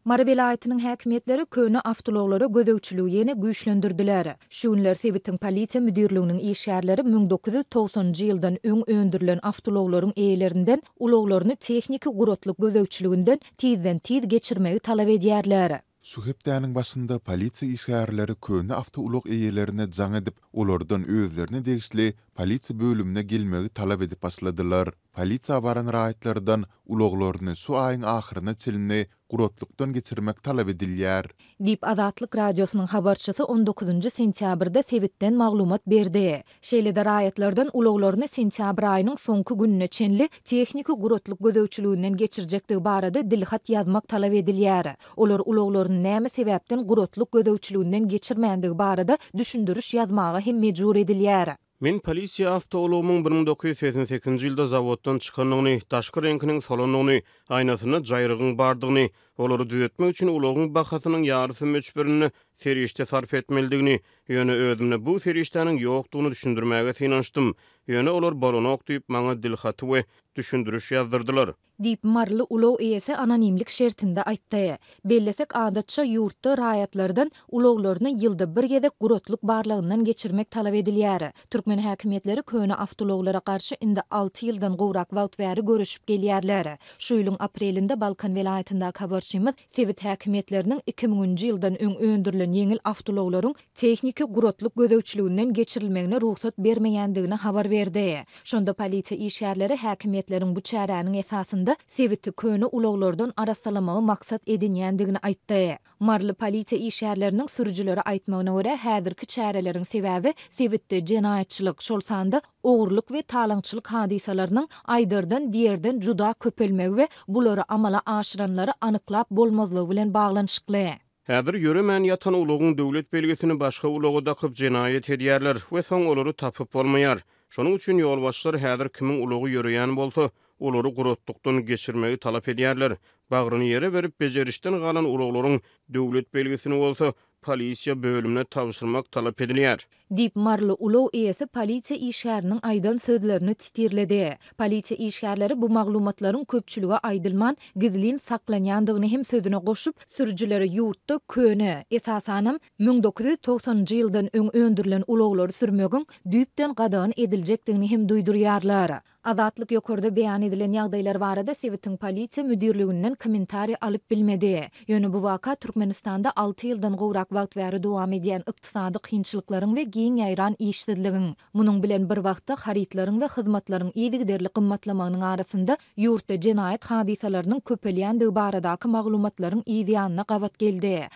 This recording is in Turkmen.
Mary welaýatynyň häkimiýetleri köne awtoulaglara gözegçiligi ýene güýçlendirdiler. Şu günler sebitiň polisiýa müdirliginiň işgärleri 1990-njy ýyldan öň öndürilen awtoulaglaryň eýelerinden ulaglaryny tehniki guratlyk gözegçiliginden tizden-tiz geçirmegi talap edýärler. Şu hepdäniň başynda polisiýa işgärleri köne awtoulag eýelerine jaň edip, olardan özlerine degişli polisiýa bölümine gelmegi talap edip başladylar. Polisiýa baran raýatlardan ulaglaryny şu aýyň ahyryna çenli guratlykdan geçirmek talap edilýär. Diýip, Azatlyk Radiosynyň habarçysy on dokuzynjy sentýabrda sebitden maglumat berdi. Şeýle-de raýatlardan ulaglaryny sentýabr aýynyň soňky gününe çenli tehniki guratlyk gözegçiliginden geçirjekdigi barada dilhat ýazmak talap edilýär. Olar ulaglaryny näme sebäpden guratlyk gözegçiliginden geçirmändigi barada düşündiriş ýazmaga hem mejbur edilýär. Men polisiýa awtoulagymyň 1988-nji ýylda zawoddan çykandygyny, daşky reňkiniň solandygyny, aýnasynda jaýrygyň bardygyny, olary düzetmek üçin ulagyň bahasynyň ýarysy möçberinde serişde sarp etmelidigini, ýöne özümde bu serişdäniň ýokdugyny düşündirmäge synanyşdym. Ýöne olar bolanok diýip, maňa dilhaty we düşündiriş ýazdyrdylar. Diýip, maryly ulag eýesi anonimlik şertinde aýtdy. Bellesek, adatça, ýurtda raýatlardan ulaglaryny ýylda bir gezek guratlyk barlagyndan geçirmek talap edilýär. Türkmen häkimiýetleri köne awtoulaglara garşy indi alty ýyldan gowrak wagt bäri göreşip gelýärler. Şu ýylyň aprelinde Balkan welaýatyndaky habarçymyz sebit häkimiýetleriniň iki müňünji ýyldan öň öndürilen ýeňil awtoulaglaryň tehniki guratlyk gözegçiliginden geçirilmegine rugsat bermeýändigini habar berdi. Şonda polisiýa işgärleri häkimiýetleriň bu çäräniň esasynda sebiti köne ulaglardan arassalamagy maksat edinýändigini aýtdy. Maryly polisiýa işgärleriniň sürüjilere aýtmagyna görä, häzirki çäreleriň sebäbi sebitde jenaýatçylyk, şol sanda ogurlyk we talaňçylyk hadysalarynyň aýdardan-diýerden juda köpelmegi we bulary amala aşyranlary anyklap bolmazlygy bilen baglanyşykly. Häzir ýöremän ýatan ulagyň döwlet belgisini başga ulaga dakyp jenaýat edýärler we soň olary tapyp bolmaýar. Şonuň üçin ýolbaşçylar häzir kimiň ulagy ýöreýän bolsa, olary guratlykdan geçirmegi talap edýärler. Bagryny ýere berip bejerişden galan ulaglaryň döwlet belgisini bolsa polisiýa bölümine tabşyrmak talap edilýär. Diýip, maryly ulag eýesi polisiýa işgäriniň aýdan sözlerini titirledi. Polisiýa işgärleri bu maglumatlaryň köpçülige aýdylman, gizlin saklanýandygyny hem sözüne goşup, sürüjilere ýurtda köne, esasanam, 1990-njy ýyldan öň öndürilen ulaglary sürmegiň düýpden gadagan ediljekdigini hem duýdurýarlar. Azatlyk ýokarda beýan edilen ýagdaýlar barada sebitiň polisiýa müdirliginden kommentariý alyp bilmedi. Ýöne bu waka Türkmenistanda alty ýyldan gowrak wagt bäri dowam edýän ykdysady kynçylyklaryň we giň ýaýran işsizligiň, munuň bilen bir wagtda harytlaryň we hyzmatlaryň yzygiderli gymmatlamagynyň arasynda ýurtda jenaýat hadysalarynyň köpelýändigi baradaky maglumatlaryň yz ýanyna gabat geldi.